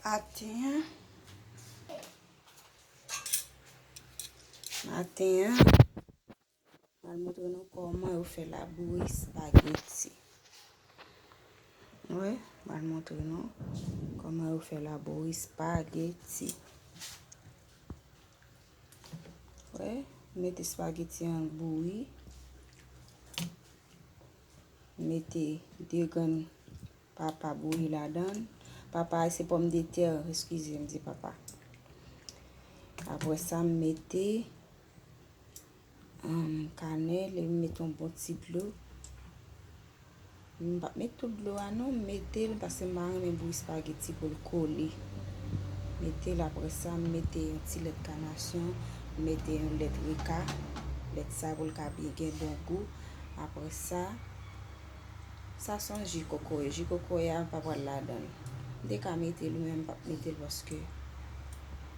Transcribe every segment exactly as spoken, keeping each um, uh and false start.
Maten an, maten an, m al montre nou kòman yo fè labouyi espageti. Wi, m al montre nou kòman yo fè labouyi espageti. Wi, mete espageti an bouyi. Mete de grenn papa bouyi ladan l. Papa a se pòmdetè, eskize m di papa. Apre sa, m mete, um, kanèl e m mete yon bon ti dlo. M p ap met tout dlo a non, m mete l paske m pa renmen bouyi espageti pou l kole. Mete l, apre sa, m mete yon ti lèt kanasyon, m mete yon lèt rika, lèt sa pou l ka byen gen bon gou. Apre sa, sa se yon ji kokoye. Ji kokoye a, m pa pral ladan l. M te ka mete l, men m p ap mete l paske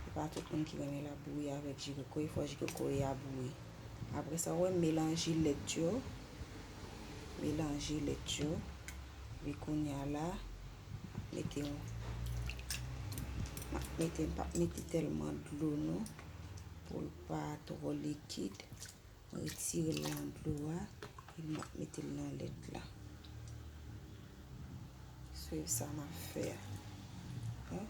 se pa tout moun ki renmen labouyi avèk ji kokoye. Fò ji kokoye a bouyi. Apre sa, w wè m melanje lèt yo. Melanje lèt yo. Epi kounye a la, m ap mete yon, m ap mete, m p ap mete tèlman dlo non, pou l pa twò likid. Retire l nan dlo a, epi m ap mete l nan lèt la. Swiv sa m ap fè a. Wi.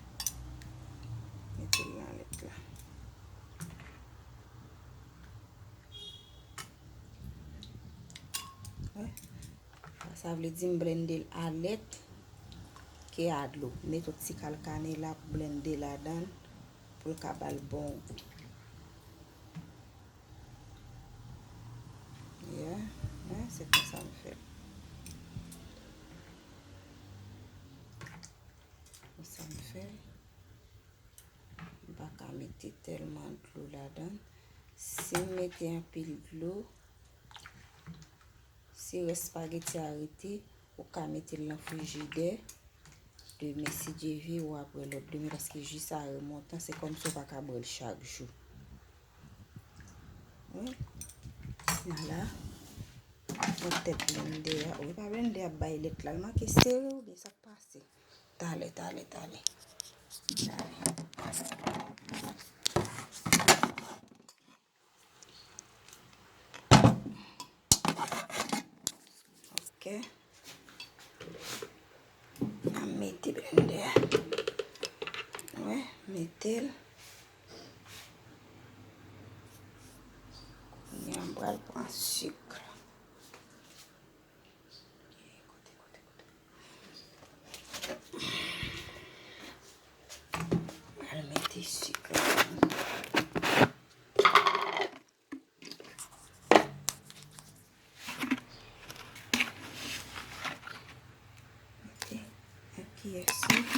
Mete l nan lèt la. Wi. Sa vle di m blende l a lèt ke a dlo. Met yon ti kal kanèl la pou blende ladan l pou l ka ba l bon gou. Yeah, yeah, se konsa m fè l. Konsa m fè l. M pa ka mete tèlman dlo ladan l. Si m mete anpil dlo, si rès espageti a rete, ou ka mete l nan frijidè. Demen, si Dye vle, ou ap bwè lòt demen, paske ji sa remontan, se kòmsi ou pa ka bwè l chak jou. Wi. Vwala. Mwen tèt blendè a. Wi, pa blendè a bay lèt la. L manke sere oubyen sa k pase? Talè, talè, talè. Talè. Ok. N a mete blendè a. Wi, mete l. Kounye a, m pral pran sik la. Al mete sik la. Mete yon kiyè sik.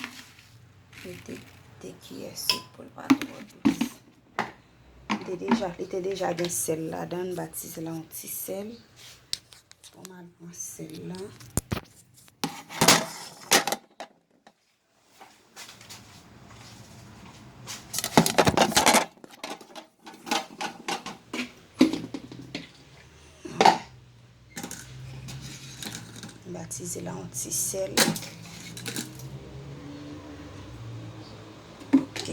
Mete de kiyè sik pou l pa twò dous. Li te deja, li te deja gen sèl ladan l, m batize l a yon ti sèl. Bon, m al pran sèl la. Batize la yon ti sèl. Ok.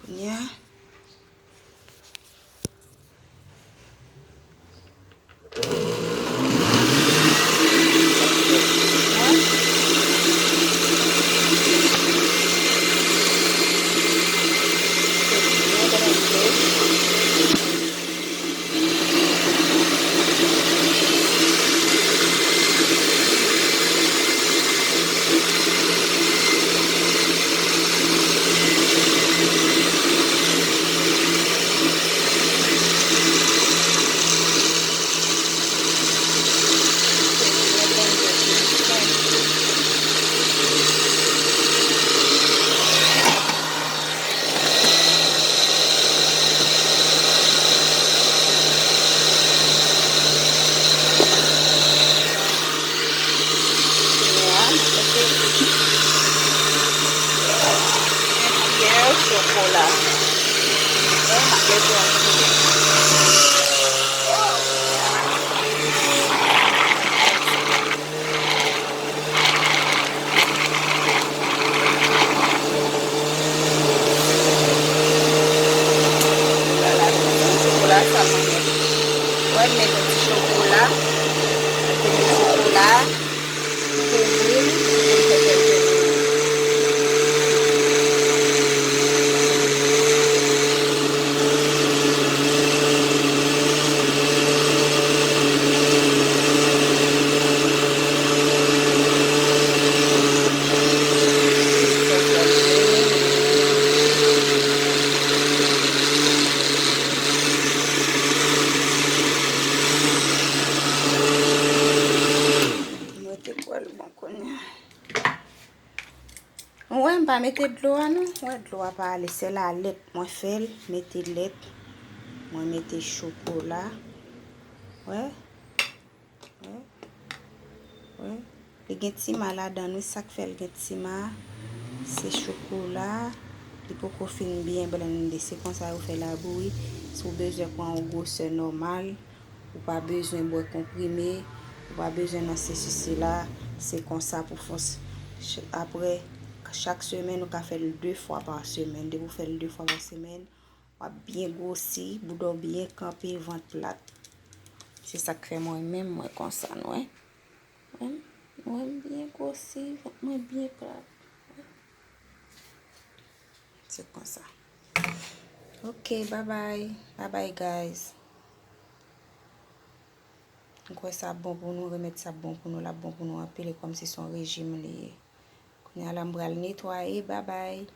Kounye a, Yon kiyè chokola. Bon, m ap mete yon kiyè. M pa mete dlo a non. Wè, dlo a pa ale. Se la lèt mwen fè l. Mete lèt. Mwen mete chokola. Wè. Wè. Wè. Li gen ti ma ladan l, wi, sa k fè l gen ti ma. Se chokola. Li poko fin byen blende. Se konsa yo fè labou, wi. Si w bezwen pran yon gwosè nòmal, ou pa bezwen bwè konprime, ou pa bezwen nan sesi sela, se konsa pou fòs. Ch-, apre, chak semèn, ou ka fè l de fwa pa semèn. Depi w fè l de fwa pa semèn, w ap byen gwosi, bouda w byen kanpe, vant plat. Se sa k fè mwen menm, mwen konsa, nou wè. Mwen, mwen byen gwosi, vant mwen byen plat. Se konsa. Ok, bye bye. Bye bye, guys. M kwè sa bon pou nou, remèd sa bon pou nou, l ap bon pou nou anpil, e kòmsi se yon rejim li ye. Kounye a la, m pral netwaye, bye bye.